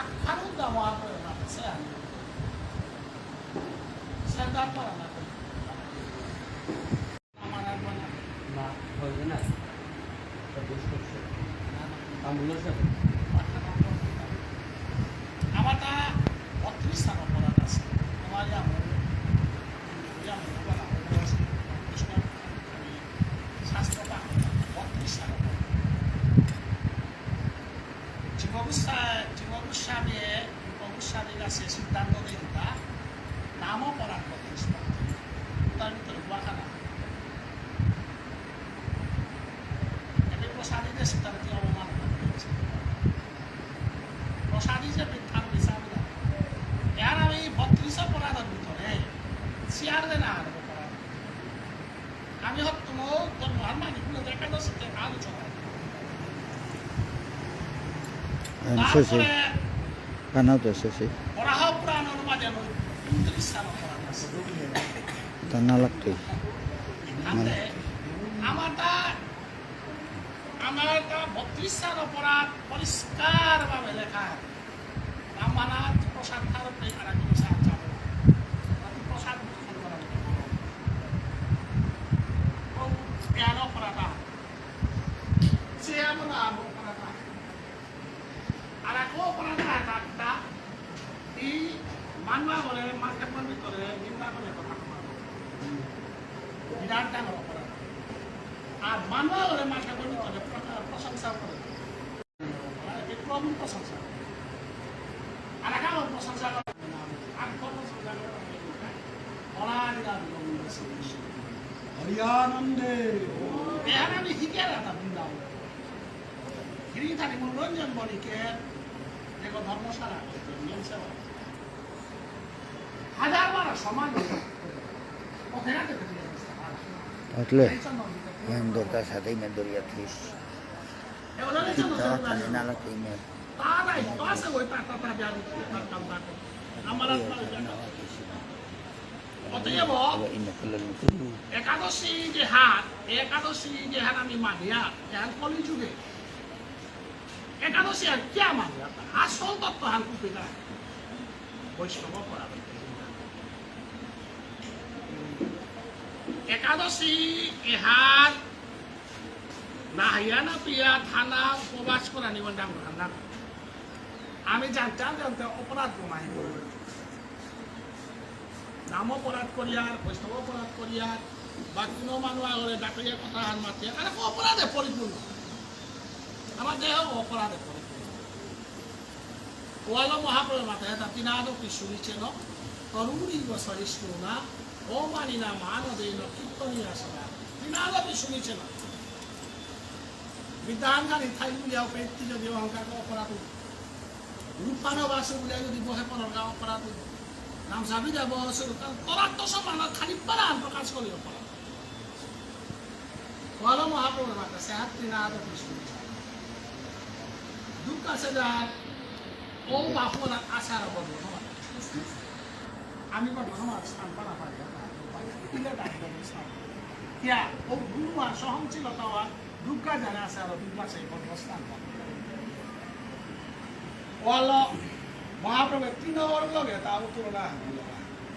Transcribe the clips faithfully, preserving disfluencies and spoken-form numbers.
আকখানুর দাম আপনি মাতেছে আমি। সেন্টার পারা না করে। আমার আর মানে না, হইবে না। এটা বেশ করছে। না, না। তামুলের সাথে। আমারটা বত্রিশ সাল অপরাধ আছে। আমার ইয়া মনে, ইয়া মনে করা, আমার বয়স বত্রিশ না, আমি স্বাস্থ্য পাক বত্রিশ সাল অপরাধ। জীবগোস্বা-, জীবগোস্বামী, জীবগোস্বামীর কাছে সিদ্ধান্ত দিন তা নামও করার কথা। তার ভিতরে গুয়াখানা। এমনি প্রসাদী যে সিদ্ধান্ত অবমাননা করেছে। প্রসাদী যে মিথ্যা বিচার না। এর আমি বত্রিশ অপরাধের ভিতরে চেয়ার দেনা আর অপরাধ। আমি হত্তম ধর্ম আর মানি কোনো দেখা যাচ্ছে যে আলোচনা। আমি শেষে তারপরে কানাও তো শেষে। বরাহ পুরাণ অনুবাদে আমি ঊনত্রিশ সাল অপরাধ আছে। তা না লাগতোই। আনতে আমারটা, আমারটা বত্রিশ সাল অপরাধ পরিষ্কারভাবে লেখা আছে। রামমানাথ প্রসাদ ঠারতে আর আমি বিচার চাবো। আমি প্রসাদ বুঝতে পারবো না। ও জ্ঞান অপরাধ। সে এমন আরো অপরাধ। আর এক অপরাধ আছে একটা, এই মানুয়া বলে মাঝে মধ্যে করে নিন্দা করে কথা বলে। বিরাট ডাঙর অপরাধ। আর মানুয়া বলে মাঝে মধ্যে করে প্র-, প্রশংসা করে। ওরা এই প্রভুর প্রশংসা করে। আর এক আমার প্রশংসা করে। আর কোন প্রশংসা করে? ওরা বিরাট গোবিন্দ শ্রী কৃষ্ণ। হরি আনন্দে। এখানে আমি হিকে রাখা বৃন্দাবন। গিরিধারী মনোরঞ্জন বণিকের দেখো ধর্মশালা করতে নিয়ম সেবা। হাজার বারো সমান। আসলে, মেন দরকার সাথেই মেন দরিয়া থিস। এগুলো নিয়ে চলো, তারা চলো, কানে চলো। না লাগতেই মেন। তারাই তো আছে ওই টাকা পাবে আর কি, তার কাম থাকে। আমার আপনার অতএব একাদশী যে হাত, একাদশী যে হাত আমি মানিয়া, এখন কলিযুগে একাদশী আর কিয়া মানিয়া? আসল তত্ত্ব হান কুপিতা বৈষ্ণব পরায়ণ। একাদশী এহার না হাইয়া না পিয়া থানা উপবাস করা নিবন ডাঙর হান্না। আমি জানতাম, জানতাম অপরাধ কমাই। নাম অপরাধ করিয়ার, বৈষ্ণব অপরাধ করিয়ার, বা কোনো মানুষ আগরে ডাকইয়া কথা হান মাতে, আর অপরাধে পরিপূর্ণ। আমার দেহ অপরাধে পরিপূর্ণ। ওয়ালো মহাপ্রভু মাতে, তা তিনাদপি শুনিছেন, তরুণী বসরিষ্ণু না, ও মানি না মান দেন কীর্তনী আসনা। তিনাদপি শুনিছেন। বিধান খানি থাই বুলিয়াও পেট্টি যদি অহংকার অপরাধ। রূপানো বাসু বুলিয়া যদি বহে পড়ার অপরাধ। নাম সাবি দেব সুরকাল, তরাত্ম সম্মান খানি পারান প্রকাশ করি অপরাধ। বলো মহাপ্রভুর মাতা, সে হাত তিন আদর বিষ্ণু। দুঃখ আছে যার, ও বাপু না আশার বদল। আমি বদল আমার স্থান পানা পাই, ইলে ডাক বদল স্থান। কিয়া, ও গুরু আর সহনশীলতা আর দুর্গা জানে আছে আর দুর্গা সেই বদল স্থান পাই। ওয়ালো মহাপ্রভু তিন ওর লগে তা তুলনা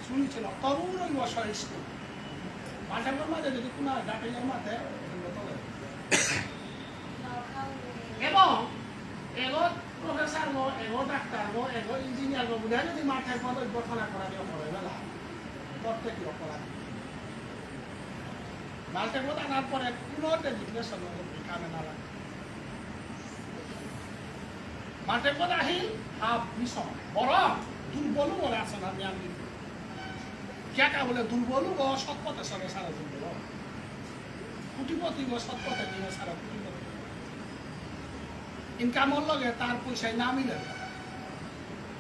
শুনছিল, তরুণ ওই বছর স্কুল। মাঠের মাঝে যদি কোনো ডাকে মাঠে, এবং এগো প্রফেসর গো, এগো ডাক্তার গো, এগো ইঞ্জিনিয়ার গো, বুঝে যদি মাঠের পদ গঠনা করা দিয়ে করে বেলা, প্রত্যেক অপরাধ। মাঠের পদ আনার পরে কোনো ডেজিগনেশন কামে না লাগে। মাঠের পদ আহিল, হাফ মিশন। বরং দুর্বল বলে আছে না, আমি আমি। কে কে বলে দুর্বল গো, সৎ পথে চলে সারা দুর্বল। কোটিপতি গো, সৎ পথে নিয়ে সারা কোটিপতি। ইনকামর লগে তার পয়সায় না মিলে।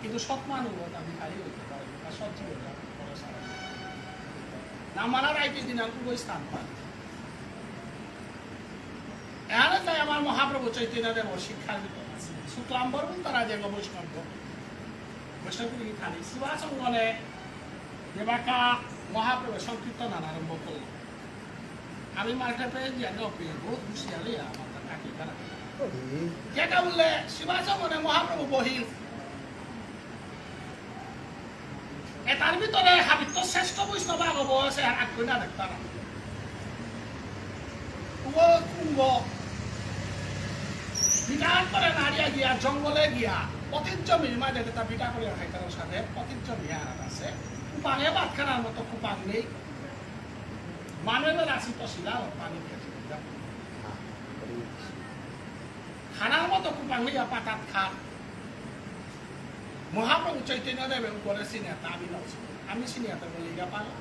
কিন্তু সৎ মানুষ গো, তা ভিখারি হইতে পারে, আর সৎ জীবন যাপন করে সারা জীবন। না মানার আইটি দিন আর কোনো স্থান পায়। এহানে তাই আমার মহাপ্রভু চৈতন্য দেব শিক্ষার ভিতরে আছে। শুক্লাম্বর তারা যে বৈষ্ণব, বৈষ্ণব গিরি খানি শিবা সঙ্গনে দেবাকা মহাপ্রভু সংকীর্তন আরম্ভ করল। আমি মালটা পেয়ে যে আমি অপেয়ে বহুত খুশি আলে আমার কাকি তারা। যেটা বললে শিবাচমনে মহাপ্রভু বহিল। এটার ভিতরে হাবিত্ত শ্রেষ্ঠ বৈষ্ণব আগব আছে, আর আগ না দেখতাম। ও কুম্ভ বিরাট করে নাড়িয়া গিয়া, জঙ্গলে গিয়া, পতিত জমির মাঝে যেটা বিটা করিয়া খাইতার সাথে, পতিত জমি আর আছে। কুপাঙে ভাত খানার মতো কুপাং নেই। মানুষের আসি তো শিলা, পানি খেয়েছে। খানার মতো কুপাং নেই, পাতাত খান। মহাপ্রভু চৈতন্য দেবে উপরে সিনিয়াতে আমি নছি। আমি সিনিয়াতে বলি, ইয়া পালো,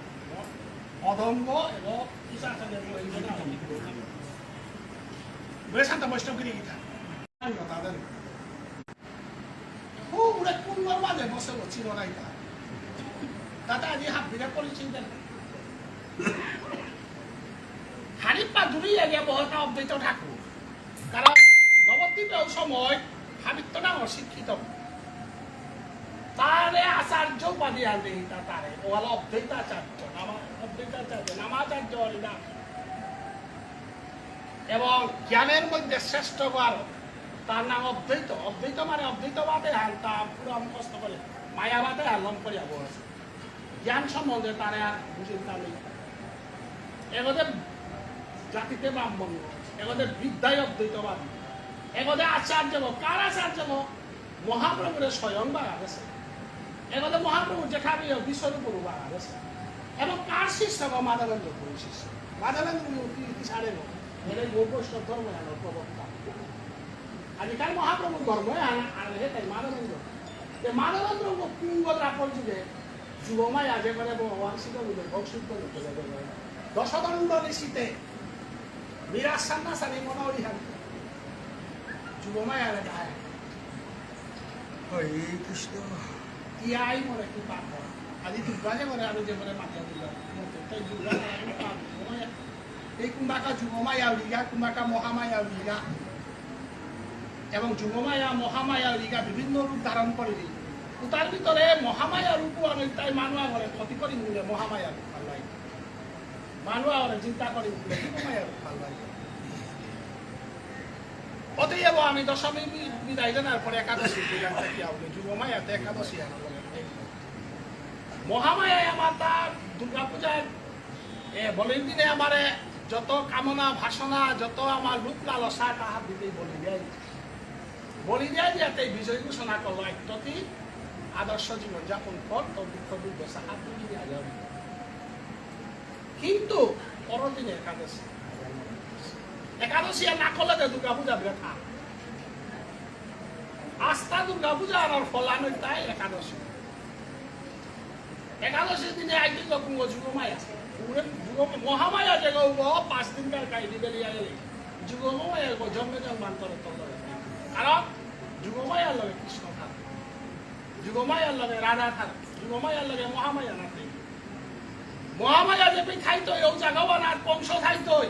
অধম্ব এবং পূজা করে বলি, ইয়া না। বলে শান্ত বৈষ্ণব গিরি গীতা। তাদের। ও, ওরা কোন মাঝে বসে ও চির নাই তা। দাদা, আজ হাত বিরাট করে চিন্তা নেই। খালি পা দূরে গিয়ে বহতা অদ্বৈত ঠাকুর। কারণ নবদ্বীপে ওই সময় হাবিত্ত নাম অশিক্ষিত। তারে আচার্য উপাধি আনতে হিতা তারে। ও হলো অদ্বৈতাচার্য, নামা-, অদ্বৈতাচার্য, নামাচার্য হরিদাস। এবং জ্ঞানের মধ্যে শ্রেষ্ঠ বার তার নাম অদ্বৈত। অদ্বৈত মানে অদ্বৈতবাদে হান তা পুরো মুখস্থ করে। মায়াবাদে হান লম করিয়া বসে। জ্ঞান সম্বন্ধে তারে আর বুঝিতা নেই। এগোতে জাতিতে ব্রাহ্মণ, এগোতে বিদ্যায় অদ্বৈতবাদী, এগোতে আচার্য, কার আচার্য? মহাপ্রভুরে স্বয়ং বাড়া গেছে। এগোতে মহাপ্রভু যেখানে বিশ্বরূপরূপ বাড়া গেছে। এবং কার শিষ্য গো? মাধবেন্দ্র পুরীর শিষ্য। মাধবেন্দ্র পুরী কি সারে গো? এটাই গৌর বৈষ্ণব ধর্ম এলো প্রবক্তা। আজিকাল মহাপ্রভু ধর্ম আনা, আর হে তাই মাধবেন্দ্র। এ মাধবেন্দ্র গো কুঙ্গ দ্রাপর যুগে যুগমায়া যে করে ভগবান শিব বুঝে, ভোগ শুদ্ধ বুঝে, দশদণ্ড নিশিতে নিরাশান্না সানি মনোরিহান। যুগমায়া রে গায়। হরে কৃষ্ণ। তিয়াই মনে কি পাপ হয়। আজি দুর্গা যে মনে আমি যে মনে মাতিয়া দিলাম। তাই দুর্গা নারায়ণ পাপ, যুগমায়া। এই কুম্বাকা যুগমায়া উলিগা, কুম্বাকা মহামায়া উলিগা। এবং যুগমায়া, মহামায়া উলিগা বিভিন্ন রূপ ধারণ করে দিল। উতার ভিতরে মহামায়া রূপ আমি তাই মানুয়া করে ক্ষতি করি মিলে মহামায়া রূপ আল্লাহ। মানুয়া ওরা চিন্তা করি মিলে যুগমায়া রূপ আল্লাহ। অতএব আমি দশমী বি-, বিদায় জানার পরে একাদশী পূজা থাকি আউলে যুগমায়াতে একাদশী আনা লাগে। মহামায়া আমার তার দুর্গা পূজায় এ বলির দিনে আমারে যত কামনা বাসনা, যত আমার লোভ লালসা, তাহার দিকেই বলি দেয়। বলি দেয় যে এতে বিজয় ঘোষণা করলো, একটি আদর্শ জীবন যাপন কর, তোর দুঃখ দুর্দশা হাত তুলি দেওয়া যাবে। কিন্তু পরদিনে একাদশী। একাদশী আর না করলে তো দুর্গা পূজা বৃথা। আস্থা দুর্গা পূজা আর ফলানো তাই একাদশী। একাদশীর দিনে আইতে তো কুঙ্গ যুগমায়া। উড়ে যুগ মহামায়া যে গো পাঁচ দিনকার কাহিনী বেরিয়ে গেলে যুগমায়া গো জন্মে জন্মান্তরে তল। কারণ যুগমায়ার লগে কৃষ্ণ থাকে, যুগমায়ার লগে রাধা থাকে, যুগমায়ার লগে মহামায়া না থাকে। মহামায়া যে পি থাইতই ও জাগাও আর কংস থাইতই।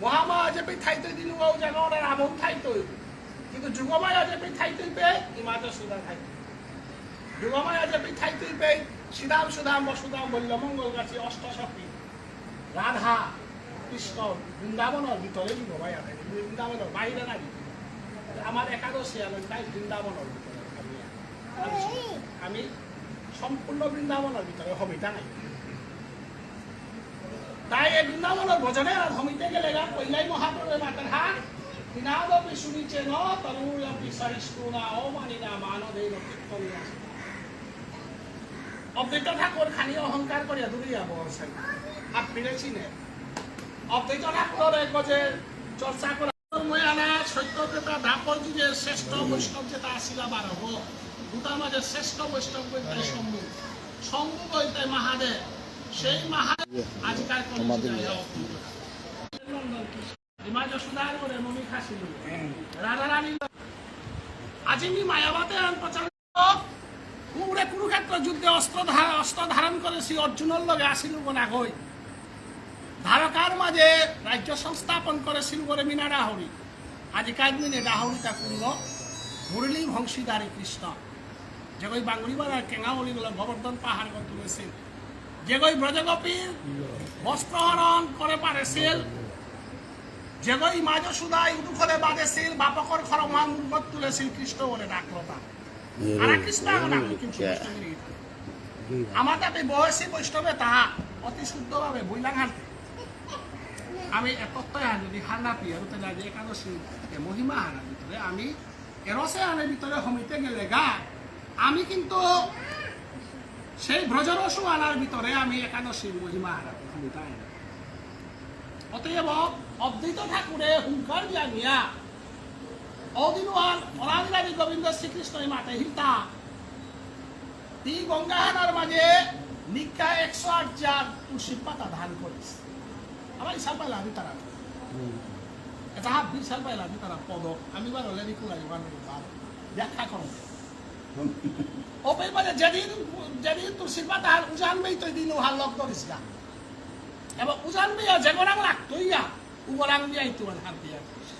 মহামায়া যে পি থাইতই দিন ও জাগাও আর রাবণ থাইতই। কিন্তু যুগমায়া যে পি থাইতই পে ইমা যশোদা থাইতই। যুগমায়া যে পি থাইতই পে সিদাম সুদাম বসুদাম বল্ল মঙ্গল গাছি অষ্ট সখী। রাধা কৃষ্ণ বৃন্দাবনর ভিতরে যুগমায়া থাকে, বৃন্দাবনর বাইরে নাই। আমার একাদশী আমি তাই বৃন্দাবনর ভিতরে। আমি, আমি, আমি সম্পূর্ণ বৃন্দাবনর ভিতরে হমিতা নাই। তাই এই বৃন্দাবনর ভজনে আর হমিতে গেলে গা কইলাই মহাপ্রভু মাতার হা, তৃণাদপি সুরুচে ন, তরুরপি সহিষ্ণুনা, অমানিনা মানদেন কীর্তনীয়া। অদ্বৈত ঠাকুর খানি অহংকার করিয়া দূরে যাব আছেন। আর ফিরে চিনে। অদ্বৈত ঠাকুরের এক বছর চর্চা করা। ময়ানা সত্য যেটা দ্বাপর যুগে শ্রেষ্ঠ বৈষ্ণব যেটা আসিলা বারো। দুটার মাঝে শ্রেষ্ঠ বৈষ্ণব বলতে শম্ভু। শম্ভু বলতে মহাদেব। সেই মহাদেব আজিকার কলিযুগে আয়া অবতীর্ণ। নন্দন কৃষ্ণ। ইমা যশোদার করে মমি খাসিল। রাধা রানী। আজি মি মায়াবাতে আন প্রচার। কুমড়ে কুরুক্ষেত্র যুদ্ধে অস্ত্র ধা-, অস্ত্র ধারণ করেছি অর্জুনর লগে আসিল গো না গই। দ্বারকার মাঝে রাজ্য সংস্থাপন করেছিল করে মিনা ডাহরি। আজিকার দিনে ডাহরিটা কুঙ্গ মুরলী বংশীধারী কৃষ্ণ। যেগই বাঙ্গুড়ি বাজার কেঙ্গাউলি গুলো গোবর্ধন পাহাড় করে তুলেছিল। যেগই ব্রজগোপীর বস্ত্রহরণ করে পারেছিল। যেগো ইমা যশোদাই উদুখলে বাদেছিল, বাপকর খরমহান মুরগত তুলেছিল, কৃষ্ণ বলে ডাকলো তা। আর কৃষ্ণ এখন আমি কিন্তু বৈষ্ণবী। আমার তাতে বয়সী বৈষ্ণবে তা অতি শুদ্ধভাবে বইলাম হানতে। আমি এ তত্ত্ব হান যদি হার না পিয়ার, তাহলে আজ একাদশী এ মহিমা হানার ভিতরে আমি এরসে আনের ভিতরে হমিতে গেলে গা, আমি কিন্তু সেই ব্রজরসু আনার ভিতরে আমি একাদশী মহিমা হানার ক্ষমতা আনি। অতএব অদ্বৈত ঠাকুরে হুঙ্কার জানিয়া অদিনুয়ান অনাদিরাদি গোবিন্দ শ্রীকৃষ্ণ এই মাতে হিলতা। তি গঙ্গাহানার মাঝে নিকা একশো আট জার তুলসী পাতা দান করিস। আমার ইসাল পাইলা আমি তারা। এটা হাত বিশাল পাইলা আমি তারা পদক। আমি বার হলে নিকুলাই ওখানে বার। ব্যাখ্যা করো। ওপের মাঝে যেদিন, যেদিন তুলসী পাতা হার উজান বেই তো দিন হার লগ ধরিস গা। এবং উজান বেয়া যে গোরাং লাগতই গা, উ গোরাং বেয়াই তো আর হার দিয়া করিস।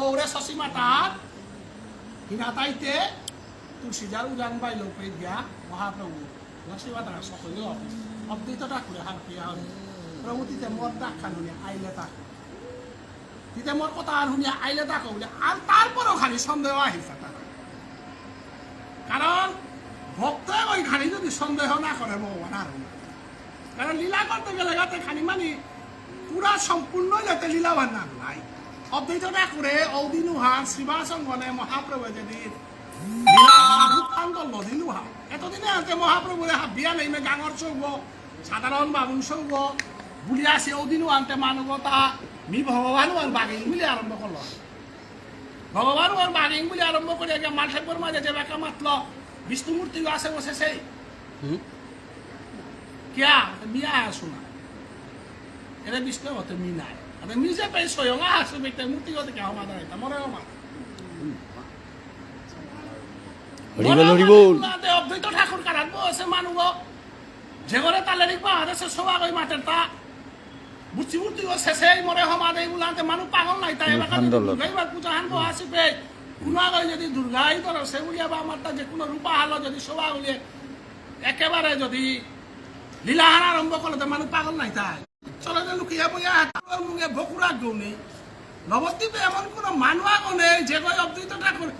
ওরে শশী মাতার হিনাতাইতে তুলসীজার উজান বাইল পেয়ে গিয়া মহাপ্রভু লক্ষ্মী মাতার সকলে অদ্বৈত ঠাকুরে হার পেয়ে হবে। প্রভু তিতে মোর ডাক খান হুনিয়া আইলে তাক। তিতে মোর কথা আর হুনিয়া আইলে তাক বলে, আর তারপরও খালি সন্দেহ আহিছে তার। কারণ ভক্ত ওই খালি যদি সন্দেহ না করে ভগবান আর না। কারণ লীলা করতে গেলে গাতে খানি মানি পুরা সম্পূর্ণ যাতে লীলা ভান্ডার নাই। অদ্বৈত ঠাকুরে ঔদিনুহান শ্রীবাস অঙ্গনে মহাপ্রভু যদি লীলা রূপান্তর লদিনুহা। এতদিনে আনতে মহাপ্রভুরে হাবিয়া নেই মে গাঙর সৌগ, সাধারণ বাবুন সৌগ, বুলিয়া সে ঔদিনু আনতে মানবতা, মি ভগবান আর বাগিন মিলে আরম্ভ করলো। ভগবান ওর বাড়ি বুলি আরম্ভ করে গিয়া মালঠেপর মাঝে যে বেকা মাতল, বিষ্ণু মূর্তি আছে বসে সেই। হুম। কিয়া? মিয়া আসু না। এরে বিষ্ণু হতে মি নাই। আমি নিজে পেয়ে স্বয়ং আসু বেটে মূর্তি হতে কে হমা দাঁড়াইতা, মরে হমা। হরি বল, হরি বল। অদ্বৈত ঠাকুর কারাত বসে মানু। যেগরে তালে রিক বাহারে সে সবা গই মাতের তা। বুঝছি, বুঝছি, ও শেষে এই মরে হমা দেই বুলাতে মানু পাগল নাই, তাই এবার কাজে দুর্গা এবার পূজা হান বো আসি পে। কোনো আগে যদি দুর্গা এই ধরো, সে বুলিয়া বা আমার তা যে কোনো রূপা হালো যদি সবা বুলিয়ে একেবারে যদি লীলাহান আরম্ভ করলে তো মানু পাগল নাই তাই। চলে যে লুকিয়া বইয়া হাত মুঙে বকুরা গৌনি। নবদ্বীপে এমন কোনো মানু আগো নেই যে কয় অদ্বৈত ঠাকুর।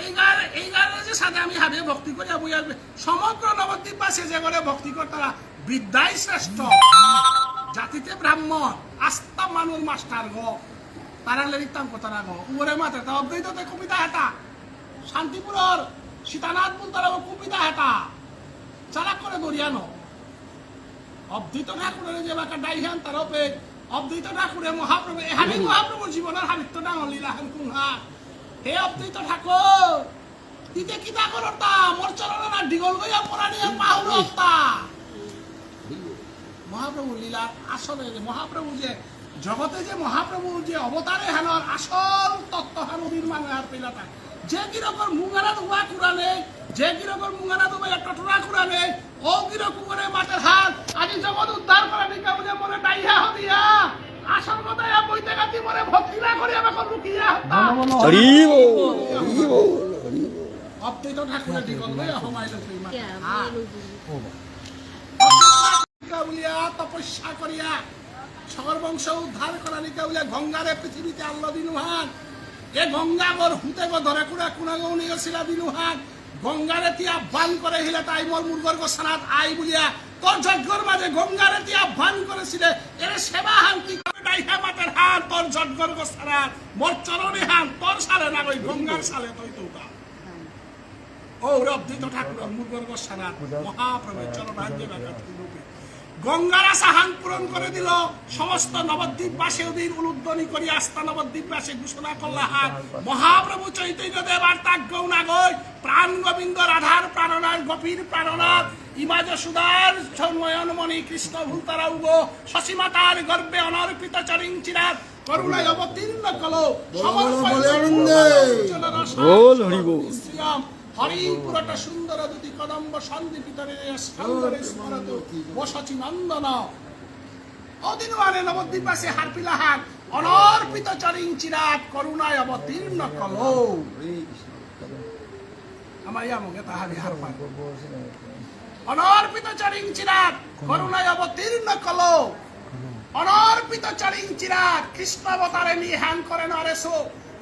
এই গার, এই গার যে সাথে আমি হাবিয়ে ভক্তি করি, বই আসবে। সমগ্র নবদ্বীপবাসী যে করে ভক্তি করতারা বিদ্যাই শ্রেষ্ঠ। জাতিতে ব্রাহ্মণ, আস্তা মানুর মাস্টার গো। তারা লেরিক তাম করতারা গো। উগরে মাতে তা অদ্বৈততে কুপিতা হেতা। শান্তিপুরর সীতানাথ বুলতারা গো কুপিতা হেতা। চালাক করে দরিয়ানো। অদ্বৈত ঠাকুরের যে বাকা ডাইহান তার ওপে অদ্বৈত ঠাকুরে মহাপ্রভু, এহানি মহাপ্রভুর জীবনের হাবিত্ত ডাঙর লীলাহান কুংহা। হে অদ্বৈত ঠাকুর, তিতে কিতা করতা? মোর চরণ না ডিগল গইয়া পরানিয়া পাহুরতা। মহাপ্রভু লীলার আসলে যে মহাপ্রভু যে জগতে যে মহাপ্রভু যে অবতারে হানর আসল তত্ত্ব হান উদির মাঙার পেলাতা। যে কিরকম মুঙারা দুবা কুরানে, যে কিরকম মুঙারা দুবা টটরা কুরানে, ও কিরকম করে মাতের হাত, আজি জগৎ উদ্ধার করা নিকা বুলে মনে ডাইহা হদিয়া। আসল কথা ইয়া বইতে গাতি মনে ভক্তি না করি আমি এখন লুকিয়া হতা। হরি বল, হরি বল, হরি বল। অদ্বৈত ঠাকুরে ডিগল লইয়া হমাই লোক এই মাতের হাত। বুলিয়া তপস্যা করিয়া সকল বংশ উদ্ধার করা নিকা বুলিয়া গঙ্গারে পৃথিবীতে আল্লো দিনুহান। এ গঙ্গা গর হুতে গো ধরে কুড়া কুড়া গো নিয়ে শিলা দিনুহান। গঙ্গারে তি আহ্বান করে হিলে তাই মোর মুরগর গো সানাত আই বুলিয়া তোর যজ্ঞর মাঝে গঙ্গারে তি আহ্বান করেছিলে। এরে সেবা হান্তি করে ডাইহা মাতার হান তোর যজ্ঞর গো সানাত মোর চরণে হান তোর সালে না গই গঙ্গার সালে তৈ তৌতা। ও অদ্বৈত ঠাকুর মুরগর গো সানাত মহাপ্রভু চরণাঞ্জলি রাখাত রূপে গঙ্গার আশা হান পূরণ করে দিল। সমস্ত নবদ্বীপবাসী ওদিন উলুধ্বনি করি আস্থা নবদ্বীপবাসী ঘোষণা করলা হান মহাপ্রভু চৈতন্য দেব আর তাক গৌনাগই প্রাণ গোবিন্দ রাধার প্রাণনাথ গোপীর প্রাণনাথ ইমা যশোদার নয়নমণি কৃষ্ণ ভুলতারা উগো শশীমাতার গর্ভে অনর্পিত চরিং চিরাত করুণায় অবতীর্ণ কলো। বল, বল, বল, আনন্দে। বল, হরি বল। শ্রিয়াম হরি পুরট সুন্দর দুতি কদম্ব সন্দীপিত হৃদয় স্কন্ধরে স্মরতু বসচি নন্দন। অদিনুয়ারে নবদ্বীপবাসী হারপিলাহান অনর্পিত চরিং চিরাত করুণায় অবতীর্ণ কলো। আমার ইয়া মগে তাহারি হারপান। অনর্পিত চরিং চিরাত করুণায় অবতীর্ণ কলো। অনর্পিত চরিং চিরাৎ। কৃষ্ণ অবতারে মি এহান করে নারেসু,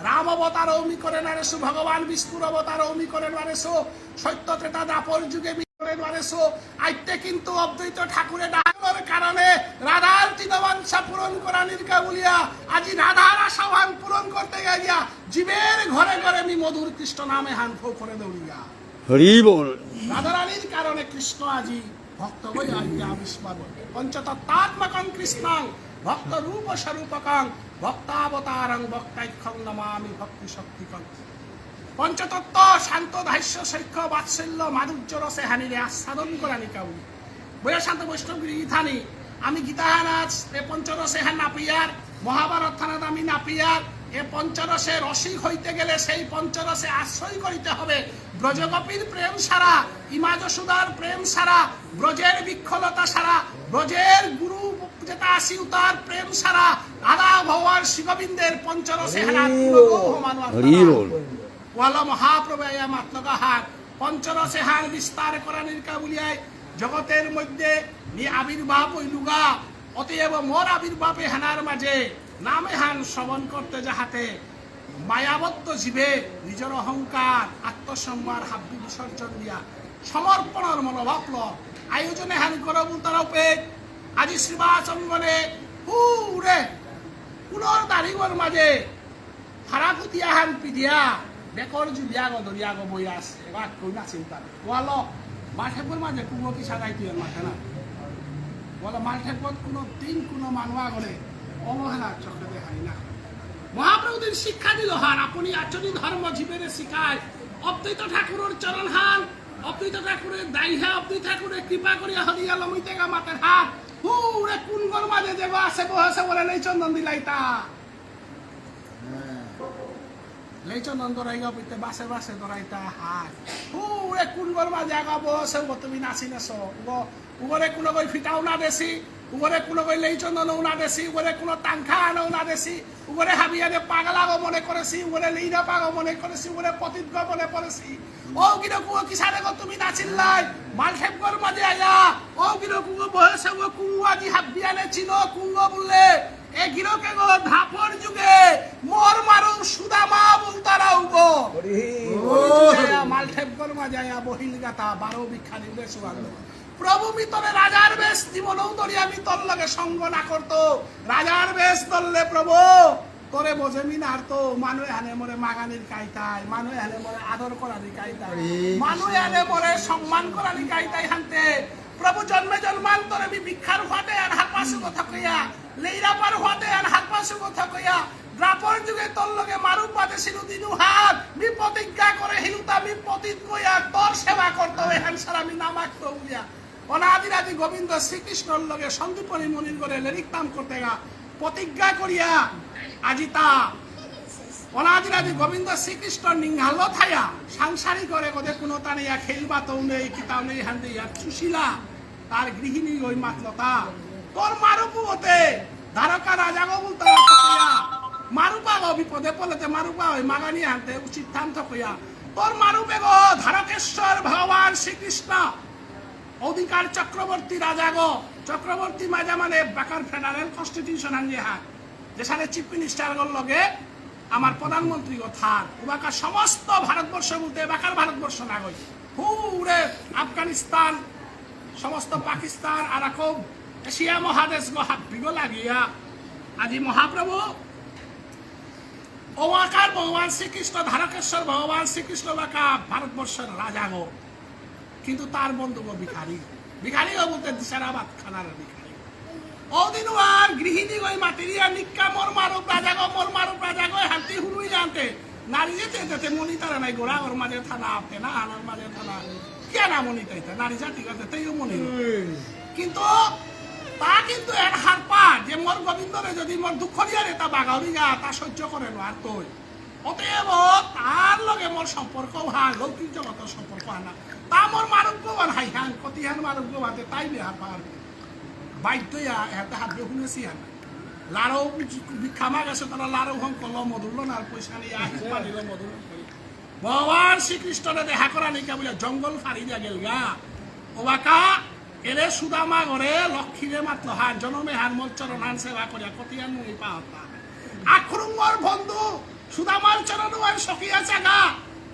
রাম অবতারও মি করে নারেসু, ভগবান বিষ্ণুর অবতারও মি করে নারেসু, সত্য ত্রেতা দ্বাপর যুগে মি করে নারেসু। আইতে কিন্তু অদ্বৈত ঠাকুরে ডাকর কারণে রাধার চিদবাঞ্ছা পূরণ করানির কা বুলিয়া, আজি রাধার আশাহান পূরণ করতে গিয়া জীবের ঘরে ঘরে মি মধুর কৃষ্ণ নামে হান ফো করে দৌড়িয়া। হরি বল। রাধারানীর কারণে কৃষ্ণ আজি ভক্তগই আইয়া আবির্ভাব। পঞ্চতত্ত্বাত্মকং কৃষ্ণং ভক্ত রূপ স্বরূপকং ভক্তাবতারং ভক্তাখ্যং নমামি ভক্তি শক্তিকং। পঞ্চতত্ত্ব, শান্ত, দাস্য, সখ্য, বাৎসল্য, মাধুর্য রসে হানিরে আস্বাদন করানি কাউ। বইয়া শান্ত বৈষ্ণব গিরি গিথানি, আমি গীতা হানাত এ পঞ্চরসে হান না পিয়ার, মহাভারত হানাত আমি না পিয়ার, এ পঞ্চরসে রসিক হইতে গেলে সেই পঞ্চরসে আশ্রয় করিতে হবে। ব্রজগোপীর প্রেম সারা, ইমা যশোদার প্রেম সারা, ব্রজের বৃক্ষলতা সারা, ব্রজের গুরু যেতা আসি উতার প্রেম সারা, রাধা ভগবান শ্রীগোবিন্দের পঞ্চরসে হান আর কোনো গো হমানো আর হরি তারা। বল। ওয়ালা মহাপ্রভু আয়া মাতলগা হান, পঞ্চরসে হান বিস্তার করানির কা বুলিয়াই জগতের মধ্যে নি আবির্ভাব হইলুগা। অতএব মোর আবির্ভাবে হানার মাঝে নামে হান শ্রবণ করতে যাহাতে মায়াবদ্ধ জীবে নিজের অহংকার, আত্মসম্মান হাব্বি বিসর্জন দিয়া সমর্পণর মনোভাব ল। আয়োজনে হান করো বুলতারা উপে আজি শ্রীবাস অঙ্গনে হুরে কুলর দারিগর মাঝে ফারাকুতি আহান পিদিয়া, বেকর জুলিয়া গো দরিয়া গো বই আছে, এবার কই না চিন্তা। ওয়ালো, মাঠেপুর মাঝে কুঙ্গ কি সাদাই তুই মাঠে না। ওয়ালো, মাঠেপুর কোনো দিন কোনো মানুয়া গলে অবহেলার চোখে দেখাই না। মহাপ্রভু দিন শিক্ষা দিল হান, আপনি আচরণ ধর্ম জীবনে শিখায়। অদ্বৈত ঠাকুরের চরণ হান, অদ্বৈত ঠাকুরের দাইহা, অদ্বৈত ঠাকুরের কৃপা করিয়া হরিয়া লমিতেগা মাতের হান। হুরে কুঙ্গর মাঝে দেব আছে বহেছে বলে নেই চন্দন দিলাইতা। লেইচন্দন দরাইগা পিতে বাসে বাসে দরাইতা হায়। হুরে কুঙ্গর মাঝে আগা বসে উগো তুমি নাচিনেছ। উগো, উগরে কোনো কই ফিটাও না দেসি, উগরে কোনো কই লেইচন্দনও না দেসি, উগরে কোনো তাংখা আনও না দেসি, উগরে হাবিয়ানে পাগলাগো মনে করেসি, উগরে লেইনা পাগো মনে করেসি, উগরে পতিতগো মনে করেসি। ও গিরক উগো কিসারে গো তুমি নাচিল্লাই, মালঠেপগর মাঝে আয়া, ও গিরক উগো বহেসে উগো কুঙ্গ আজি হাবিয়ানে চিনো কুঙ্গ বুললে, এ গিরকে গো ধাপর যুগে মোর মারু সুদামা বুলতারা উগো। হরি। হরি যুগে আয়া মালঠেপগর মাঝে আয়া বহিল গাতা বারো ভিক্ষারি বেশ আনলো। প্রভু মি তোরে রাজার বেশ জীবনও ধরি আমি তোর লগে সঙ্গ না করতো। রাজার বেশ ধরলে প্রভু তোরে বোঝে মি নারতো। মানু এহানে মোরে মাগানির কাইতাই, মানু এহানে মোরে আদর করানি কাইতাই, হরে মানু কৃষ্ণ। এহানে মোরে সম্মান করানি কাইতাই হানতে। প্রভু জন্মে জন্মান্তরে মি ভিক্ষার ফাটে আর হারপাসু কথা কইয়া। লেইরাপার হতে আর হারপাসু কথা কইয়া, দ্বাপর যুগে তোর লগে মারুপ বাদে সিলু দিনু হাত, মি প্রতিজ্ঞা করে হিলুতা মি পতিত কইয়া তোর সেবা করতে হবে, হ্যান সারা মি নামাক তো উলিয়া। অনাদিরাদি গোবিন্দ শ্রীকৃষ্ণর লগে সন্দীপনী মুনির করে লেরিক তাম করতে গা, প্রতিজ্ঞা করিয়া, আজি তা অনাদিরাদি গোবিন্দ শ্রীকৃষ্ণ নিংহালো থায়া, সাংসারিক করে কদে কোনো তানিয়া খেলবা তো নেই, কিতাও নেই, হান্দি আর সুশীলা। তার গৃহিণী ওই মাতলতা, তোর মারুপু হতে দ্বারকা রাজাগো বুলতারা থকইয়া, মারুপাগো বিপদে পড়লেতে মারুপা ওই মাগানি আনতে উচিত থান থকইয়া, তোর মারুপেগো দ্বারকেশ্বর ভগবান শ্রীকৃষ্ণ অধিকার চক্রবর্তী রাজাগো, চক্রবর্তী রাজা মানে বাকার ফেডারেল কনস্টিটিউশন আন যেহান, যেসারে চিফ মিনিস্টারগর লগে আমার প্রধানমন্ত্রী কথার উবাকা সমস্ত ভারতবর্ষ বলতে এবাকার ভারতবর্ষ না গই, পুরে আফগানিস্তান, সমস্ত পাকিস্তান, আর এখন এশিয়া মহাদেশ গো হাব্বিগো লাগিয়া আজি মহাপ্রভু ওয়াকার ভগবান শ্রীকৃষ্ণ, দ্বারকেশ্বর ভগবান শ্রীকৃষ্ণ বাকা ভারতবর্ষের রাজা গো। কিন্তু তার বন্ধু গো ভিখারি। ভিখারি গো বলতে দিশারা ভাত খানার ভিখারি। ওদিন আর গৃহিণী গই মাতিরিয়া নিক্কা মোর মারুপ রাজা গো, মোর মারুপ রাজা গো, হাতি হুনুই জানতে। নারী যেতে যেতে মনি তারা নাই, গোড়া ওর মাঝে থানা, আপনি না আনার মাঝে থানা। কে না মনি তাইতা? নারী জাতি গো তেইও মনি। হুম। কিন্তু তা কিন্তু এর হারপা যে মোর গোবিন্দরে যদি মোর দুঃখ দিয়া রে তা বাগাউরি গা, তা সহ্য করে নো আর তুই। অতএব তার লগে মোর সম্পর্ক হা, লৌকিক জগতর সম্পর্ক হা না। তা মোর মারুপ গো বান হাইহান, কতিহান মারুপ গো বাতে তাই বিহার পার। বাধ্য ইয়া, এতে হাত দিয়ে শুনেছি হান। লারো ভিক্ষা মাগেছে, তারা লারো হং কল মধুর লো না, আর পয়সা নেই, আহিস পানি লো মধুর লো। ভগবান শ্রীকৃষ্ণরে দেখা করা নেই, কেবল জঙ্গল ফারি দিয়া গেলগা। ওবাকা এরে সুদামা গরে লক্ষ্মীরে মাতল হান, জনমে হান মোর চরণ হান সেবা করিয়া কতিয়ান নুই পাহতা। আখরুঙ্গর বন্ধু সুদামার চরণ হান সখিয়া চাগা,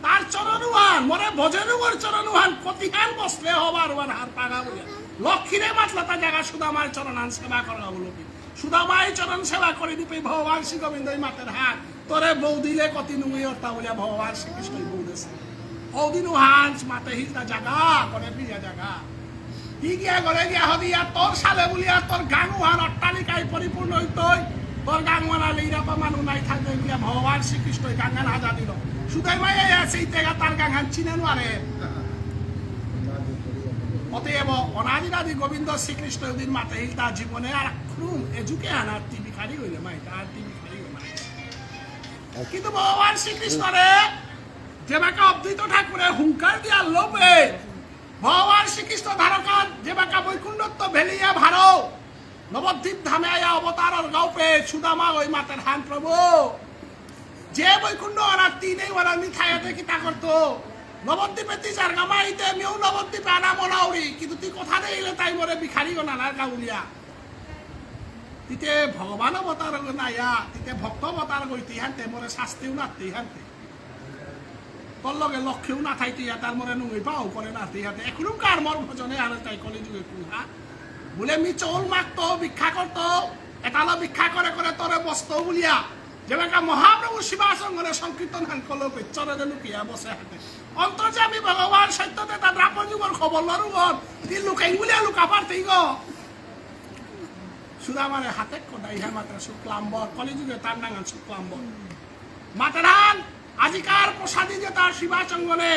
তার চরণ হান, মোরে ভজেরুগর চরণ হান কতিহান বসলে হবার হার পাগা বলিয়া। লক্ষ্মীরে মাতল তা জাগা সুদামার চরণ হান সেবা করা বলো কি। সুদামায় চরণ সেবা করে রূপে ভগবান শ্রী গোবিন্দই মাতের হান। তোরে বউ দিলে কতি নুঙি অর্তা বলিয়া ভগবান শ্রীকৃষ্ণই বউ দেসে। ঔদিনু হাঞ্চ মাতে হিলতা জাগা, করে বিয়া জাগা। হি গিয়া ঘরে গিয়া হদিয়া তোর সালে বুলিয়া তোর গাঙু হান অট্টালিকায় পরিপূর্ণ হইতই। তোর গাঙু হান আলে ইরাপা মানু নাই থাকবে বুলিয়া ভগবান শ্রীকৃষ্ণই গাঙান হাজা দিল। সুদাই মাইয়া ইয়া সেই তেগা তার গাঙান চিনে নুয়ারে। অতএব অনাদিরাদি গোবিন্দ শ্রীকৃষ্ণ দিন মাতে হিলতা জীবনে আর খুব এজুকে আনা তি ভিখারি হইলে মাই, তার তি ভিখারি হইলে মাই। কিন্তু ভগবান শ্রীকৃষ্ণরে যেবাকা অদ্বৈত ঠাকুরে হুঙ্কার দিয়া লোভে ভগবান শ্রীকৃষ্ণ দ্বারকা যেবাকা বৈকুণ্ঠত্ব ভেলিয়া ভারো নবদ্বীপ ধামে আয়া অবতারর গাউপে সুদামা ওই মাতের হান প্রভু। যে বৈকুণ্ঠ ওরা তিনে ওরা মিঠাইতে কিতা করতো। নবদ্বীপে তি যার গামাইতে মিউ নবদ্বীপে আনা মনাউরি, কিন্তু তি কথা দেইলে তাই মোরে ভিখারি ও নানার গাউলিয়া। তিতে ভগবান অবতার নাইয়া, তিতে ভক্ত অবতার গইতে হানতে মোরে শাস্তিও নাতে হানতে। তোর লগে লক্ষ্যেও না থাইতে ইয়া তার মনে নুঙই পাও করে না তে ইয়াতে এখনো কার মর ভজনে আর তাই কলি যুগে কুহা। বুলে মি চৌল মাগতো, ভিক্ষা করতো, এতালো ভিক্ষা করে করে তোরে বসতো বুলিয়া। যেবাকা মহাপ্রভু শিবাসঙ্গনে সংকীর্তন হান কলো পেচরে দে লুকিয়া বসে হাতে। অন্তর্যামী ভগবান সত্য তে তার দ্বাপর যুগর খবর লরুগন। তি লুকাই বুলিয়া লুকা পারতেই গো। সুদামারে হাতে কোদাই হে মাত্র শুক্লাম্বর, কলি যুগে তার নাঙান শুক্লাম্বর। মাতারান আজিকার প্রসাদী যেতা শিবাচঙ্গনে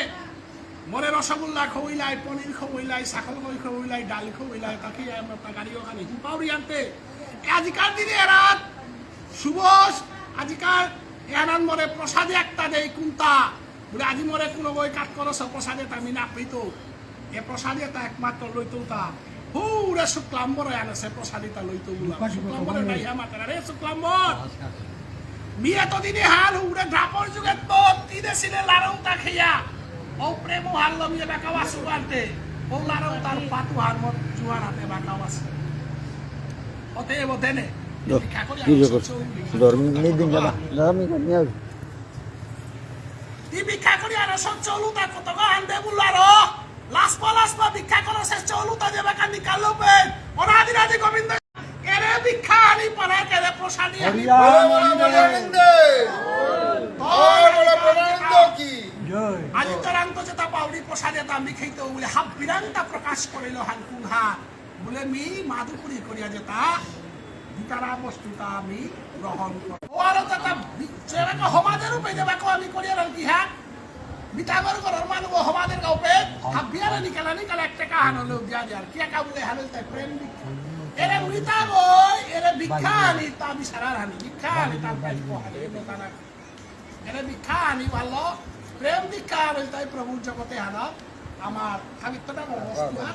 মোরে রসগোল্লা খবইলাই, পনির খবইলাই, চাকল কই খবইলাই, ডাল খবইলাই, তাকে আমরা গাড়ি ওখানে হিম পাউরি আনতে। এ আজিকার দিনে এরাত শুভ আজিকার এহানান মোরে প্রসাদী একটা দেই কুন্তা। বুলে আজি মোরে কোনো বই কাট করস প্রসাদী এটা আমি না পেতো। এ প্রসাদী এটা একমাত্র লইতো তা। হুরে শুক্লাম্বর আনসে প্রসাদী এটা লইতো বুলা। শুক্লাম্বরে নাই হা মাতারা রে শুক্লাম্বর। মি এতদিনে হাল হুরে দ্বাপর যুগে তো তিনে সিনে লারৌতা খেয়া। ও প্রেম হাল লমিয়ে বেকাওয়া সুগান্তে। ও লারৌতার পাতু হাল মত জুয়ার হাতে বেকাওয়া সু। অতএব দেনে। ভিক্ষা করি কি আনো যে কর? সচ্চ উনি। ধর্ম নেই দিন যাবা। ধর্ম নেই। তি ভিক্ষা করি আনো সচ্চ উলুতা কত গো আনতে বুলারো। লাসপা লাসপা ভিক্ষা করো সচ্চ উলুতা যেবাকা নিকালো পে। অনাদিরাদি গোবিন্দ এরে ভিক্ষা আনি পারা কেরে প্রসাদী আনি হরি পারা। রাম হরি রাম। গোবিন্দ। তোর হরি হরি রাম। গোবিন্দ কি? জয়। আজি তোরাং তো যেতা পাউরি প্রসাদী এটা আমি খেইতে বুলে হাবিরাংতা প্রকাশ করিল হানকুন হাত। বুলে মি মাধুপুরি করিয়া যেতা ভিতরা বস্তুতা আমি গ্রহণ করি। ও আর যেতা বি-, যেবাকা হমাদের রূপে যেবাকা আমি করিয়া রাখি হ্যাঁ। মিতাগর ঘরর মানু হমাদের গাউপে, হাবিয়ারে নিকালা নিকালা এক টাকা হানলো দিয়া দিয়ার। কি একা বুলে হানল তাই প্রেম ভিক্ষা। এরে মিতাগই, এরে ভিক্ষা আনি তা বিচারার হানি, ভিক্ষা আনি তার পেট পোহানি, এমন তানা। এরে ভিক্ষা আনি ভালো, প্রেম ভিক্ষা আনি তাই প্রভুর জগতে হানা, আমার হাবিত্তটা বড় বস্তু না।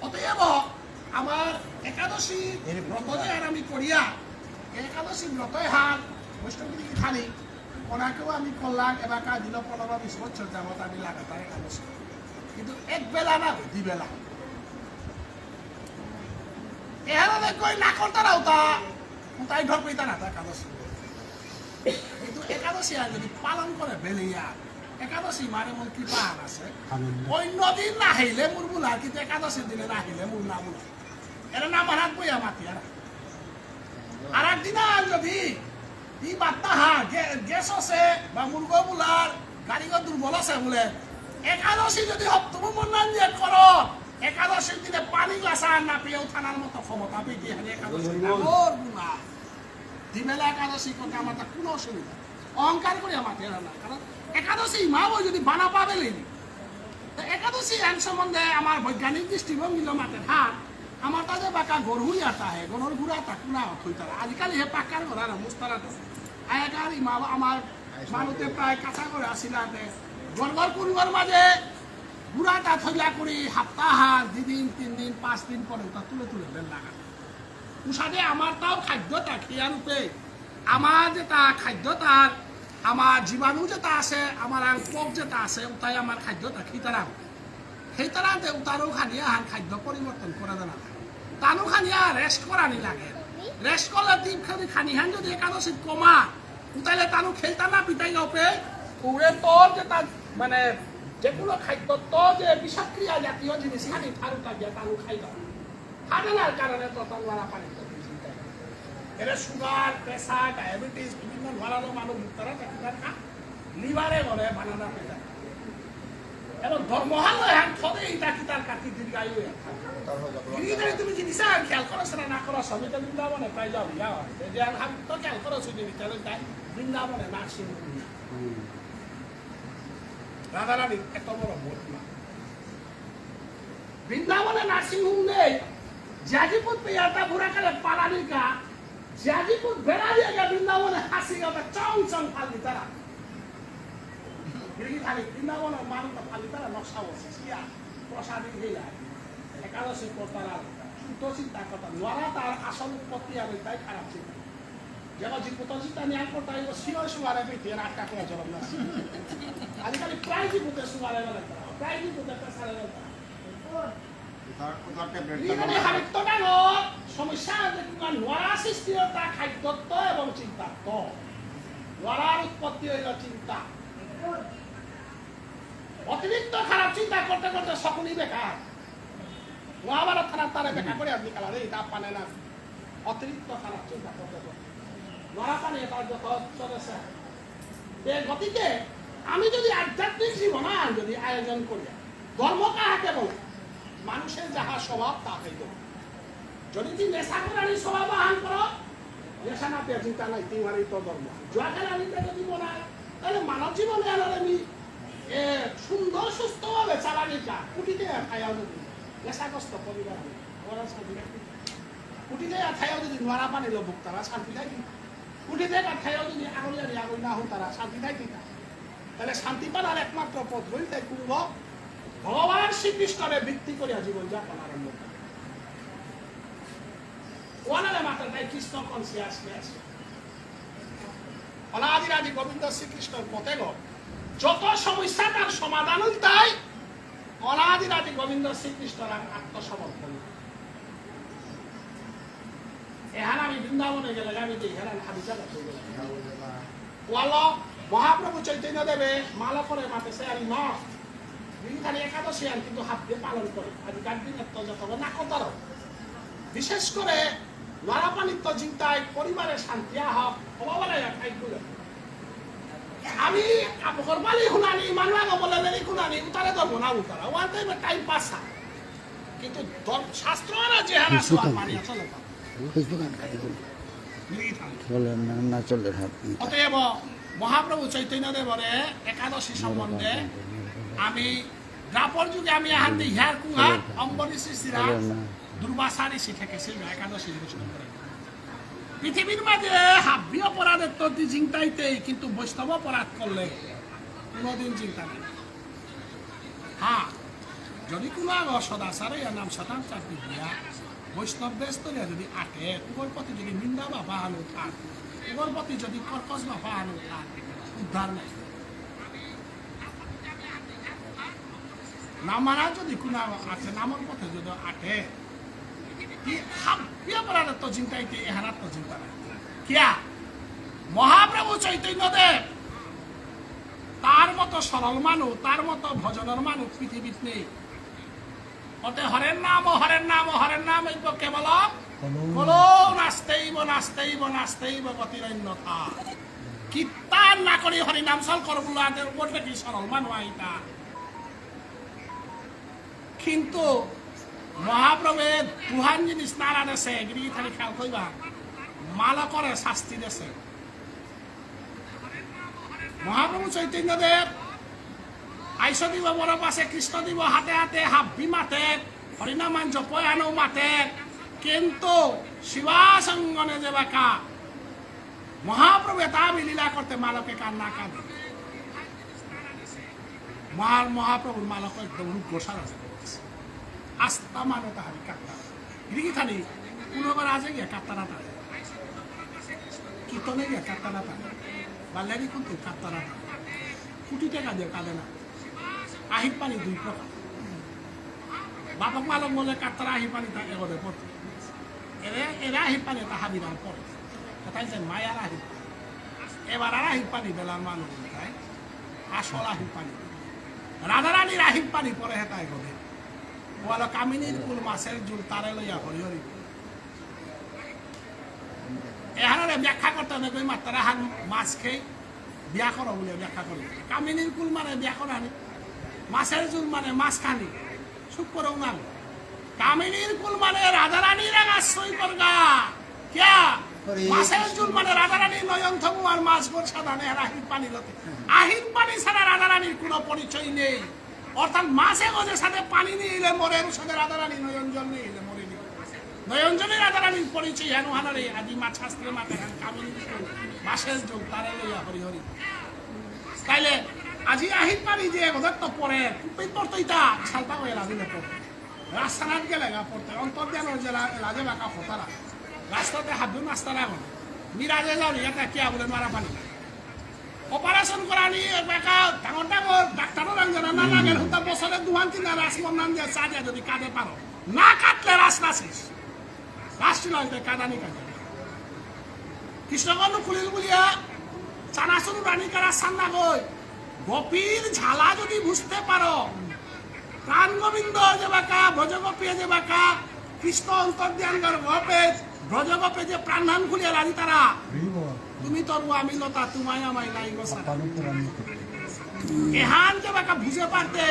অতএব আমার একাদশী ব্রত যে আর আমি করিয়া, একাদশী ব্রত হান বৈষ্ণবী কি খানি, ওনাকেও আমি করলাম, এবাকা দিল পনেরো বিশ বছর যাবত আমি লাগাতার একাদশী। কিন্তু এক বেলা না, দুই বেলা। এহারা দেখো, এই নাকলতারা ওটা, ওটাই ঘর পেয়ে তারা একাদশী। কিন্তু একাদশী আর যদি পালন করে বেলিয়া, একাদশী মার এমন কৃপা আর আছে। আনন্দ। অন্য দিন না হইলে মোর বুলা, কিন্তু একাদশীর দিনে না হইলে মোর না বুলা। এরা না মারাত বইয়া মাতি আর। আর একদিন আর যদি ই বার্তা হা, গে-, গ্যাস আছে বা মুরগ বুলার, গাড়িগো দুর্বল আছে বুলে, একাদশী যদি হপ্তম মন্নান যে করো, একাদশীর দিনে পানি গ্লাস আর না পেয়েও থানার মতো ক্ষমতা পেয়ে গিয়ে একাদশী না, ওর গুণা। দিবেলা একাদশী করতে আমার তা কোনো অসুবিধা। অহংকার করে আমার তেরা না, কারণ একাদশী মা বই যদি বানা পাবে লেনি, তো একাদশী এন সম্বন্ধে আমার বৈজ্ঞানিক দৃষ্টিভঙ্গি লো মাতে হাত, আমার তাদের বাঁকা গরু ইয়াতা হে, গরুর গুড়া তা কুনা থইতারা। আজিকালি হে পাক্কার গড়া না, মুস্তারা তো। আগেকার ইমা আমার মানুতে প্রায় কাঁচা করে আসিলাতে, গড়গড় কুনগর মাঝে গুড়াটা থইলা করি, হাপ্তা হার, দুই দিন, তিন দিন, পাঁচ দিন পরে ওটা তুলে তুলে বেল লাগা। উসাদে আমার তাও খাদ্যটা খেয়ার উপে, আমার যেটা খাদ্যটার, আমার জীবাণু যেটা আছে, আমার আং পোক যেটা আছে, ওটাই আমার খাদ্যটা খেতারাম। সেই তারাতে উতারও খানি আহান খাদ্য পরিবর্তন করে দেনা লাগে। তানু খানি আর রেস্ট করানি লাগে। রেস্ট করলে তিন খানি খানি হান যদি একাদশীত কমা, উতাইলে তানু খেলতা না পিতাই গপে, উড়ে তোর যে তার মানে যে কোনো খাদ্য তো যে বিষক্রিয়া জাতীয় জিনিস খানি ঠারু লাগিয়া তানু খাই দাও। খাদানার কারণে তো তার ওয়ারা পানি তো বুঝি যায়। এরা সুগার, প্রেশার, ডায়াবেটিস, বিভিন্ন ধরনের মানুষ মুক্তারা চাকরি না লিভারে বলে বানানা পেতে। এবং ধর্মহান হ্যাঁ থদে ইতা কি তার কাটি দীর্ঘায়ু হয়ে থাকে। গিরিগিরি তুমি জিনিস আর খেয়াল করো সেটা না করো সবই তো বৃন্দাবনে প্রায় যাও ইয়া হয়। যে আর হাম তো খেয়াল করো সুযোগ বিচারে যাই বৃন্দাবনে নার্সিং হোম। রাধারানী এত বড় মহিমা। বৃন্দাবনে নার্সিং হোম নেই। জাজিপুর পেয়ারটা ঘোরা করে পালানিকা, জাজিপুর বেড়া দিয়ে গিয়ে বৃন্দাবনে হাসি গাবে চং চং ফাল দিতারা। গিরি খালি বৃন্দাবনের মানুষ ফাল দিতারা নকশা বসে। সিয়া, প্রসাদী হইয়া, একাদশী করতারা, শুদ্ধ চিন্তা করতারা, নোয়ারা তার আসল উৎপত্তি আর তাই খারাপ চিন্তা। যেন জিপুত চিন্তা নিয়ে করতারা, এবার সিও সুগারে পিঠে আটকা করে জলম না। আজিকালি প্রায় জিপুতে সুগারে বেলা তারা, প্রায় জিপুতে প্রেসারে বেলা তারা। উদার, উদার ট্যাবলেট ইখানে খালি তো ডাঙর সমস্যা আছে, তোমার নোয়ারা সৃষ্টি হয় তা খাদ্যত্ব এবং চিন্তাত্ব। নোয়ারার উৎপত্তি হইল চিন্তা। অতিরিক্ত খারাপ চিন্তা করতে করতে সকলেই বেকার। মহাভারত থানার তারে বেকার করে আপনি কালারে এটা পানে না। অতিরিক্ত খারাপ চিন্তা করতে করতে। নোয়ারা পানি এটা যত চলেছে। এ গতিকে আমি যদি আধ্যাত্মিক জীবন আর যদি আয়োজন করি, ধর্ম কাহাকে বলে? মানুষের যাহা স্বভাব তা হইল। যদি তুই নেশা করার এই স্বভাব আহান করো, নেশা না পেয়ে চিন্তা নাই, তুই আর এই তো ধর্ম। জুয়া খেলানিতে যদি মনে হয়, তাহলে মানব জীবনে আর আমি এ সুন্দর সুস্থভাবে চালানি যা, কুটিতে আর খাইয়াও যদি নেশাগ্রস্ত পরিবার আমি, ওরা শান্তি রাখি। কুটিতে আর খাইয়াও যদি নোয়ারা পানি লোক তারা শান্তি রাখি। কুটিতে আর খাইয়াও যদি আগলি আর আগলি না হোক তারা শান্তি রাখি না। তাহলে শান্তি পানার একমাত্র পথ হইল তাই কুম্ভ ভগবান শ্রীকৃষ্ণরে ভিত্তি করিয়া জীবন যাপন আরম্ভ করে। ওয়ানারে মাত্র তাই কৃষ্ণ কনসিয়াসনেস। অনাদিরাদি গোবিন্দ শ্রীকৃষ্ণর পথে গো। যত সমস্যা তার সমাধান হইল তাই অনাদিরাদি গোবিন্দ শ্রীকৃষ্ণর আত্মসমর্পণ। এহান আমি বৃন্দাবনে গেলে আমি দেখি এহান হাবিজা করতে গেলে। ওয়ালো মহাপ্রভু চৈতন্য দেবে মালা করে মাতেছে আর ন। গিরিধারী একাদশী আর কিন্তু হাবিয়ে পালন করে। আজকার দিনে তো যত না করতারও। বিশেষ করে লড়াপানিত্ব চিন্তায় পরিবারে শান্তি আহক, অভাবলে এক এক বুঝে। আমি কাপড় পালি হুনানি, মানু আগে বলে নেই হুনানি, উতারে ধর্ম না উতারা। ওয়ান টাইমে টাইম পাস না। কিন্তু ধর্ম, শাস্ত্র আর যে হারা সবার মানি আসলে তা। Facebook আন খালি বলি। মিলিয়ে থাকে। চলে না, না চলে হাত। অতএব মহাপ্রভু চৈতন্য দেবরে একাদশী সম্বন্ধে আমি দ্বাপর যুগে আমি আহাতে ইহার কুঙা অম্বরীষ ঋষিরা দুর্বাসা ঋষি ঠেকেছিল একাদশী ঘোষণা করে। পৃথিবীর মাঝে হাব্বি অপরাধের তো তুই চিন্তাইতেই, কিন্তু বৈষ্ণব অপরাধ করলে কোনোদিন চিন্তা নেই। হ্যাঁ, যদি কোনো আগ সদাচারে ইয়া নাম শতান চাকরি দিয়া বৈষ্ণব বেশ ধরিয়া যদি আটে, উগর প্রতি যদি নিন্দা বা বাহানো থাক, উগর প্রতি যদি কর্কশ বা বাহানো থাক, উদ্ধার নাই। নামারা যদি কোনো আগ আছে, নামর পথে যদি আটে, কি হাবিয়ে পড়ারে তো চিন্তা ইতে এহানার তো চিন্তা নাই। কিয়া? মহাপ্রভু চৈতন্যদেব তার মতো সরল মানু, তার মতো ভজনর মানু পৃথিবীত নেই। অতে হরের নাম, হরের নাম, হরের নাম এইব কেবল কলৌ। কলৌ নাস্তেইব, নাস্তেইব, নাস্তেইব গতিরন্যথা। কীর্তন না করি হরিনাম সল করবুলা আদের উপর দেখি সরল মানু আইতা। কিন্তু মহাপ্রভুয়ে দুহান জিনিস নারা দেশে, গিরি থাকি খেয়াল কইবা, মালকরে শাস্তি দেশে। মহাপ্রভু চৈতন্যদেব আইস দিব বড় পাশে কৃষ্ণ দিব হাতে হাতে হাব্বি মাতে, হরিনামান জপয়ানো মাতে, কিন্তু শিবাসঙ্গনে যে বাকা মহাপ্রভু এটা আমি লীলা করতে মালকে কান্না কাঁদে। মার মহাপ্রভুর মালক একদম রূপ গোসার আছে। আস্তা মানে তাহারি কান্না। গিরি থানি, কোনো বার আজে গিয়া কাত্তারা তারে। কীর্তনে গিয়া কাত্তারা তারে। বাল্লারি কিন্তু কাত্তারা তারে। কোটি টাকা দিয়ে কাঁদে না। আহির পানি দুই প্রকার। বাপক মালক বলে কাত্তারা আহির পানি তা এগোদে পড়তে। এরে, এরে আহির পানি তা হাবিরাম পড়ে। কথাই যে মায়ার আহির পানি। এবার আর আহির পানি বেলার মানু তাই। আসল আহির পানি। রাধারানীর আহির পানি পড়ে হেতা এগোদে। বলো কামিনীর কুল মাছের জুল তারে লইয়া হরি হরি। এহানরে ব্যাখ্যা করতে অনেক ওই মাত্রা হান মাছ খেয়ে বিয়া করো বলে ব্যাখ্যা করি। কামিনীর কুল মানে বিয়া করানি, মাছের জুল মানে মাছ খানি, সুখ করে উনান। কামিনীর কুল মানে রাধারানীর আশ্রয় করগা। কিয়া? হরি। মাছের জুল মানে রাধারানীর নয়ন থমু আর মাছ বর্ষা দানে আর আহির পানি লতে। আহির পানি ছাড়া রাধারানীর কোনো পরিচয় নেই। অর্থাৎ মাছে গজে সাথে পানি নিয়ে এলে মরে, এর সাথে রাধারানী নয়ন জল নিয়ে এলে মরে নি। নয়ন জলে রাধারানীর পরিচয় হেন হানারে আদি মা শাস্ত্রে মাতে হেন কামিনী কুল মাছের জুল তারে লইয়া হরি হরি। তাইলে আজি আহির পানি যে এগোদত্ত পরে, কুপিত পড়তো ইতা, সালপা হয়ে লাগিলে পড়ে। রাস্তাঘাট গেলে গা পড়তে, অন্তর্ধান হয়ে যে লা-, লাজে বাঁকা ফোতারা। রাস্তাতে হাত ধুন রাস্তা না বলে। মিরাজে যাও, এটা কে বলে মারা পানি। অপারেশন করানি এবাকা ডাঙর ডাঙর ডাক্তারও রাং জানা না লাগে, হুতা বছরে দুহান তিন রাস মন্নান দিয়ে চা দিয়ে যদি কাঁদে পারো। না কাটলে রাস না শেষ। রাস ছিল আনতে কাদানি কাঁদে। কৃষ্ণগণ খুলিল বুলিয়া চানাচুর রানী কারা সান্না গই। গোপীর ঝালা যদি বুঝতে পারো, প্রাণ গোবিন্দ যেবাকা, ব্রজগোপী যেবাকা, কৃষ্ণ অন্তর্ধান কর গোপে, ব্রজগোপে যে প্রাণহান খুলিয়া লাগি তারা। তুমি তরু আমি লতা, তোমায় আমায় নাই গো সারা। এহান যেবাকা বুঝে পারতে,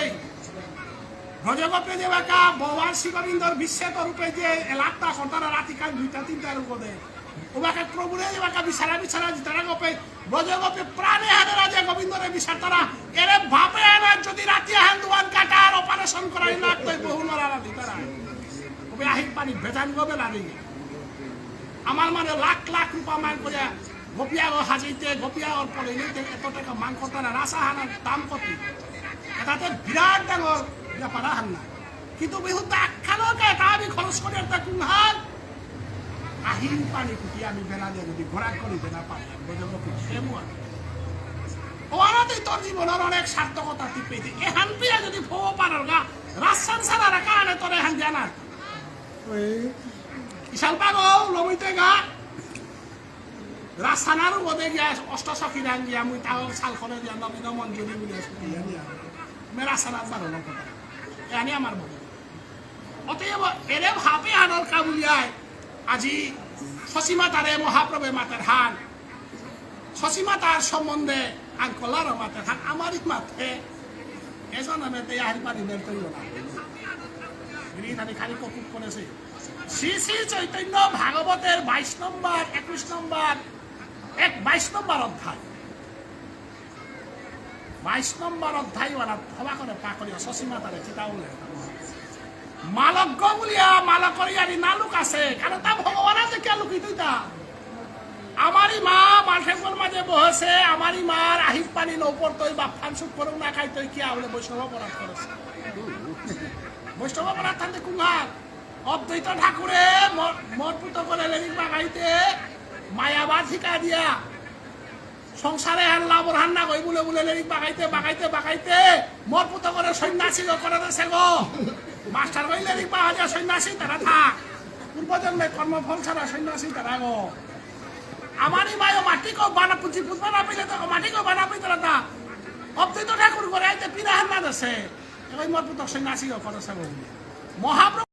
ব্রজগোপে যেবাকা ভগবান শ্রী গোবিন্দর বিশ্বত রূপে যে এলাক্তা সন্তান রাতিকাল দুইটা তিনটার উপদে, ওবাকা প্রভুরে যেবাকা বিচারা বিচারা জিতারা গোপে, ব্রজগোপে প্রাণে হানে রাজা গোবিন্দরে বিচারতারা, এরে বাপে আনা যদি রাতি আহান দুয়ান কাটার অপারেশন করাই না, তই বহু নরা রাতি তারা। ওবে আহির পানি বেজান গোবে লাগে। আমার মানে লাখ লাখ রূপা মাং করে গোপিয়া গো হাজাইতে, গোপিয়া ওর পরে নিতে এত টাকা মাং করতারা, রাসা হানার দাম কত? এটাতে বিরাট ডাঙর ব্যাপার আহান না। কিন্তু বিহুত আখ্যানকে এটা আমি খরচ করে একটা কুংহাল আহির পানি কুটি আমি বেলা দিয়ে যদি ঘোরা করি দেনা পারি, আমি বলতে পারি, সে মুয়া। ও আনাতে তোর জীবনের অনেক সার্থকতা তুই পেয়েছি। এহান পিয়া যদি ফো পারর গা, রাসহান সারা রাখা আনে তোর এহান জানা। ওই ইশাল পাগল, লমিতে গা। রাসহানার মধ্যে গিয়া অষ্ট সখী রাং গিয়া মুই তাও সাল করে দিয়া নবীন মঞ্জুরি বুলে সুখী দিয়া দিয়া। মে রাসহানার বারো লক্ষ টাকা। এহানি আমার বক্তব্য। অতএব এরে ভাবে আনর কাবুলিয়ায় আজি শশী মাতারে মহাপ্রভু মাতার হান। শশী মাতার সম্বন্ধে আঙ্কলার মাতার হান। আমারই মাতে। এজন আমি তে আহির পানি বের করিও না। গিরি ধানি খালি কপুক করেছে। শ্রী শ্রী চৈতন্য ভাগবতের বাইশ নম্বর, একুশ নম্বর, এক বাইশ নম্বর অধ্যায়। বাইশ নম্বর অধ্যায় ওরা হবা করে পাকড়িয়া শশী মাতারে চিতা উলে। মালক গো বুলিয়া মালকর ইয়ারি না লুক আছে, কারণ তা ভগবান আছে কে লুকিত তা? আমারই মা মালঠেঙ্গর মাঝে বহেছে, আমারই মার আহির পানি নৌপর তৈ বাপ ফান সুখ করে না খাই তৈ কিয়া বলে বৈষ্ণব অপরাধ করেছে। বৈষ্ণব অপরাধ থাকতে কুমার অদ্বৈত ঠাকুরে মর-, মরপুত করে লেরিক বাগাইতে মায়াবাদ শিকা দিয়া সংসারে আর লাভর হান্না কই বুলে বুলে লেরিক বাগাইতে, বাগাইতে, বাগাইতে, মরপুত করে সন্ন্যাসী গো করে দেশে গো। মাস্টার কই লেরিক বাগা দিয়া সন্ন্যাসী তারা থাক। পূর্বজন্মে কর্মফল ছাড়া সন্ন্যাসী তারা গো। আমারই মায়ও মাটি কো বানা পুঁজি পুতবা না পেলে তো মাটি কো বানা পেলে তারা তা। অদ্বৈত ঠাকুর করে আইতে পিরা হান্না দেশে। এবার মরপুত সন্ন্যাসী গো করে দেশে গো। মহাপ্রভু